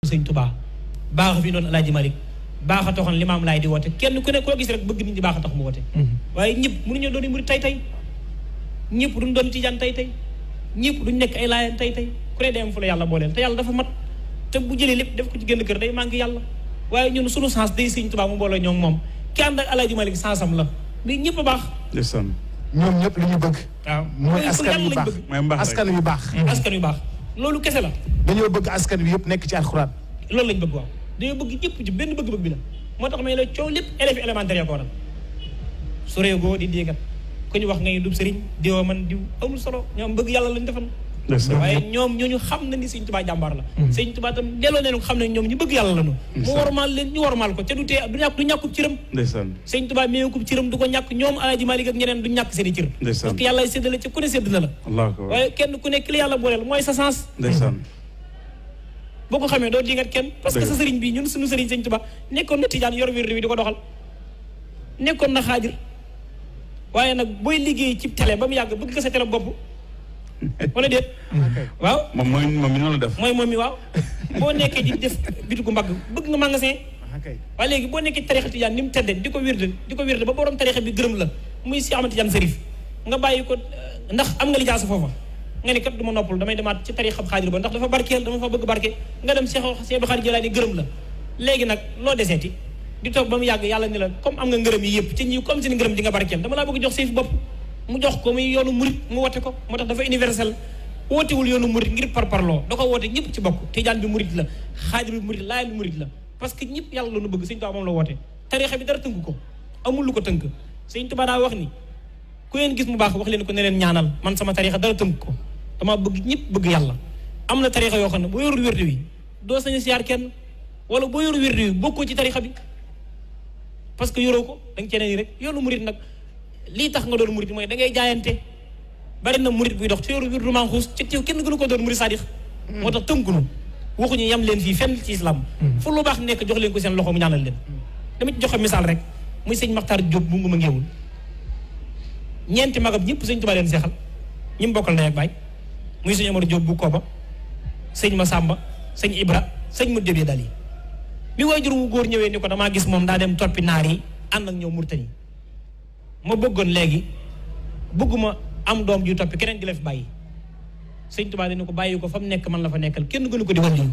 sëñ Tuubaa baax fi doon Alaaji Malik baax a taxoon Limaam Laay di woote kenn ku ne koo gis rek bëgg nit ñi baax a tax mu woote waaye ñëpp mënuñoo doon murid tey ñëpp duñ doon tijaan tey ñëpp duñ nekk ay laayeen tey ku ne dem fu la yàlla booleel te yàlla dafa mat te bu jëlee lépp def ko ci génn kër day manqué yàlla waaye ñun sunu sens day sëñ Tuubaa mu boole ñoo moom ki ànd ak Alaaji Malik sensam la mais ñëpp a baax ñoom ñëpp li ñu bëgg waaw mooy askan yu baax askan yu baax askan yu baax loolu kese la dañoo bëgg askan wi yëpp nekk ci alxuraan loolu lañ bëgg waaw dañoo bëgg ñëpp ci benn bëgg-bëgg bi la moo tax may la coow lépp élèves élémentaire ya ko waral su réegoo di déegat ku ñu wax ngay dub sëriñ diwoo man diw amul solo ñoom bëgg yàlla lañ defal waaye ñoom ñooñu xam na ni sëñ Tuubaa jàmbaar la sëñ Tuubaa tam delloo neen ko xam ne ñoom ñu bëgg yàlla lañu mu warmaal leen ñu warmaal ko te du tee du ñàkkub ciram sëñ Tuubaa meekub ciram du ko ñàkk ñoom Alaaji Maalik ak ñeneen du ñàkk seeni cër parce que yàlla séddale ci ku ne sédd na la waaye kenn ku nekk li yàlla booleel mooy sa sens boo ko xamee doo dingat kenn parce que sa sëriñ bi ñun suñu sëriñ sëñ Tuubaa nekkoon na tijaan yor wér bi di ko doxal nekkoon na xaajir waaye nag booy liggéey ci télé ba mu yàgg bëgg nga sa télé bopp wala déet waaw moom mi noonu la def mooy moom mi waaw boo nekkee di def bitigu mbagg bëgg nga magasin waaye léegi boo nekkee tarixa tijaan ni mu tedde di ko wirde ba borom tarixa bi gërëm la muy si Ahmad Tijaan Sërif nga bàyyi ko ndax am nga lijaasa foofa nga ne kat du ma noppal damay demaat ci tarixa xaadir ba ndax dafa barkeel dama fa bëgg barke nga dem Cheikh Abdou Khadre Jilaani gërëm la léegi nag loo deseeti di toog ba mu yàgg yàlla ni la comme am nga ngërëm yi yëpp ci ñi comme seen ngërëm di nga barkeel dama laa bëgg jox seen bopp mu jox ko muy yoonu murit mu wote ko moo tax dafa universel wootewul yoonu murit ngir parparloo da ko woote ñëpp ci bokk tijaan bi murit la xaadir bi murit laayeen bi murit la parce que ñëpp yàlla la nu bëgg sëñ Tuubaa moom la woote tarixa bi dara tënk ko amul lu ko tënk sëñ Tuubaa daa wax ni ku leen gis mu baax wax leen ko ne leen ñaanal man sama tarixa dara tënk ko dama bëgg ñëpp bëgg yàlla am na tarixa yoo xam ne boo yorul wérdu wi doo sañ a siyaar kenn wala boo yorul wérdu wi bokkoo ci tarixa bi parce que yoroo ko da nga cee ne nii rek yoonu murit nag lii tax nga doon murit mooy da ngay jaayante bari na murit buy dox te yoru wirdu manxuus ci teew kenn gënu ko doon murit sadix moo tax tënkunu waxuñu yam leen fii fenn ci islam fu lu baax nekk jox leen ko seen loxo mu ñaanal leen dama ci joxe misaal rek muy sëñ Maxtaar Jóob bu nguma ngeewul ñeenti magam ñëpp sëñ Tuubaa leen seexal ñi mu bokkal ndey ak baay muy sëñ Amadu Jóob bu Kooba sëñ Masamba sëñ Ibra sëñ mu débee dal yi bi waajur wu góor ñëwee ni ko damaa gis moom daa dem toppi naar yi ànd ak ñoom Murtani ma bëggoon léegi bëgguma am doom ju toppi keneen di la fi bàyyi sëñ Tuubaa dañu ko bàyyi ko fa mu nekk man la fa nekkal kenn gënu ko di wàllu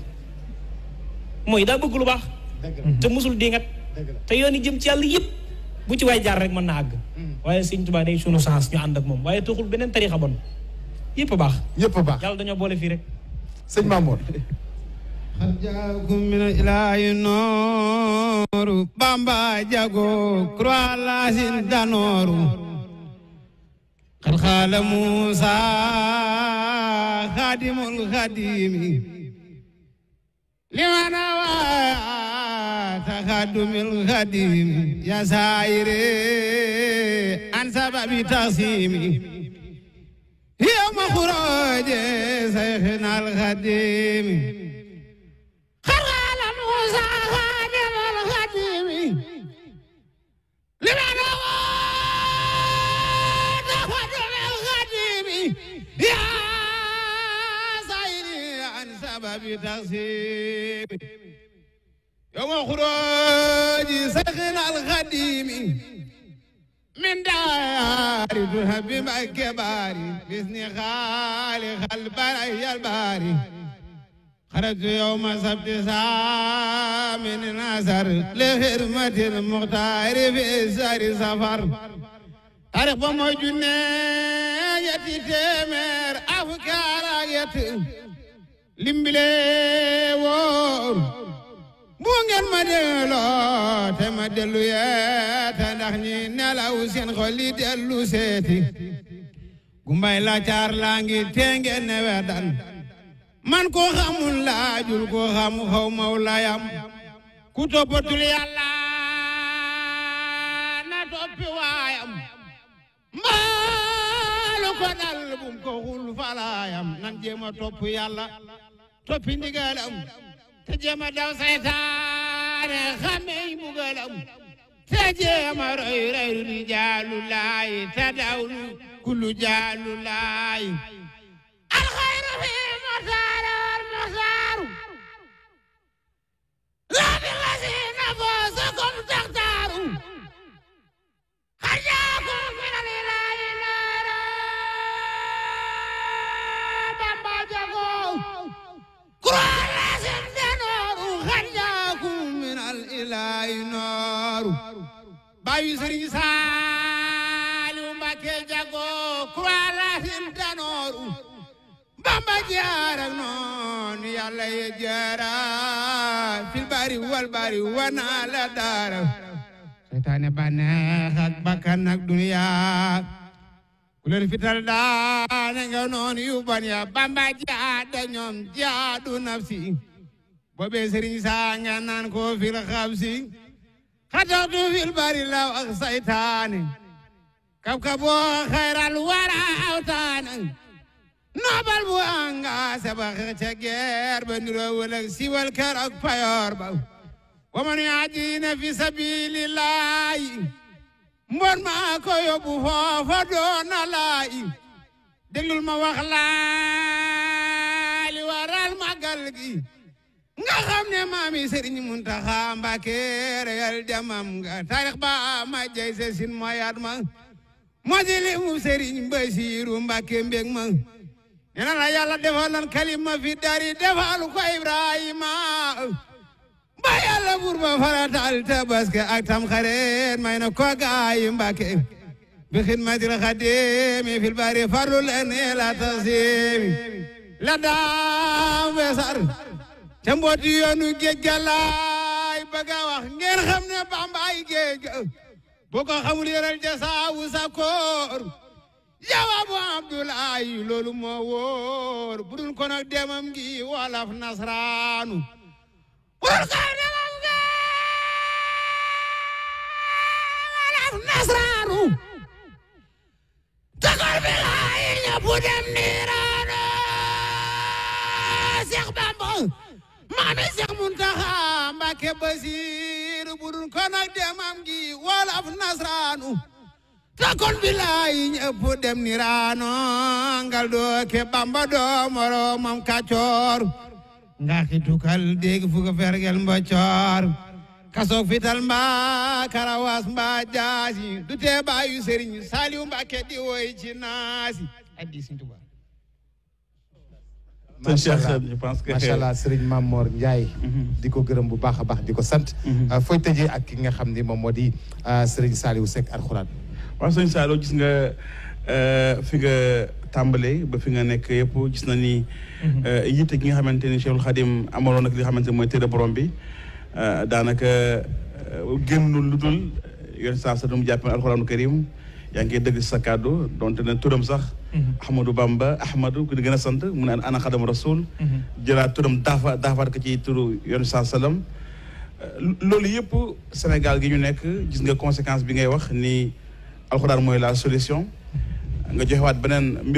mooy daa bëgg lu baax te musul dingat te yoon yi jëm ci yàlla yëpp bu ci waay jaar rek mën na àgg waaye sëñ Tuubaa day sunu sens ñu ànd ak moom waaye taxul beneen tarixa bon yëpp a baax yëpp a baax yàlla dañoo boole fii rek sëñ Mamour xad jaakum min ilaahi nooru Bamba jago croix laasin danooru xad xaala Muusa xaadimul xaadimi liman awaa taxaddumil xaadimi ya saayire an sababi taxsimi yawma xurooje sayxinal xaadimi بتقسيم يوم خروج سخن الخديم من دار تهب مكباري بإذن خالق البري الباري خرجت يوم سبت من نصر لخدمة المختار في سار سفر تاريخ بموجودنا يتي تمر أفكار يتي limbile woor bu ngeen ma delloo te ma dellu yeete ndax ñi nelaw seen xol yi dellu seeti gumbay la caar laa ngi te ngeen ne wedan man ko xamul laajul ko xam xaw maw layam ku toppatul yàlla na toppi waayam mbaalu ko dal bum ko xul falaayam nan jéema topp yàlla toppi ndigalam te jéema daw saytaane xamey mbugalam te jéema roy roy rijaalu laay te dawlu kullu jaalu laay alxayru fi muxtaar muxtaaru bayu Sëriñ Saaliw Mbàkke jago croix latin danoru Bamba jaar ak noonu Yàlla ye jaara fil bari wal bari wana la daara seytaane bànneex ak bakkan ak duniya ku leen fital daane nga noonu yu bon ya Bamba jaada ñoom jaadu nafsi boobe Sëriñ Saa nga naan ko fil xabsi xatatu fil bari law ak saytaane kab-kaboo xayral wara awtaane nobal bu anga sabax ca geer ba niroo wala siwal kër ak payoor ba wa man yaadina fi sabilillahi mbon maa ko yóbbu foofa doona laayi déglul ma wax laa li waral magal gi nga xam ne maami Sëriñ Muntaxa Mbàkke reyal jamam nga taarix ba ma jey se sin moyaat ma moo di li mu Sëriñ Basiiru Mbàkke mbég ma nena la Yàlla defalan kalima fi dari defal ko Ibrahima ba Yàlla buur ba faratal Tabaski ak Tamxarit may na ko gaay Mbàkke bi xidmatil xadimi fil bari farlu leen la tasimi la daam wesar te mbooti yoonu géej ga laay bëgg a wax ngeen xam ne Bambaay géej ga boo ko xamul yoral jasaawu sakoor jawaabu Abdoulaye loolu moo wóor budul ko nag demam gi walaf nasraanu budul ko demam gi walaf nasraanu takal bi laay ñëpp dem niiraanu Seex Bamba maami Seex Muntaxa Mbàkke Basiiru budul ko nag demam gi walaf nasraanu takon bilaay ñëpp dem niiraano ngal doo ke Bamba doo moroomam kàccoor nga xitukal dégg fuga fergel mboccoor kasoog fital mbaa karawaas mbaa jaasi du tee baayu Sëriñ Saaliw Mbàkke di woy ci naasi addi Sëriñ Tuubaa macha allah Sëriñ Mamor Ndiaye di ko gërëm bu baax a baax di ko sant fooy tëjee ak ki nga xam ni moom moo di Sëriñ Saaliw Seck alxuraan waaw sëñ Saliou gis nga fi nga tàmbalee ba fi nga nekk yëpp gis na ni yitte gi nga xamante ni Cheikhul Khadim amaloon ak li nga xamante ni mooy téere borom bi daanaka génnul lu dul yoon saa sa dum jàppe alxuraanu karim yaa ngi dëgg sa kàddu donte ne turam sax Ahmadou Bamba Ahmadou ku di gën a sant mu ne ana xadamu rasul jëlaat turam daafaat ko ci turu yoon saa sallam loolu yëpp Sénégal gi ñu nekk gis nga conséquence bi ngay wax ni alxuraan mooy la solution nga joxewaat beneen mbir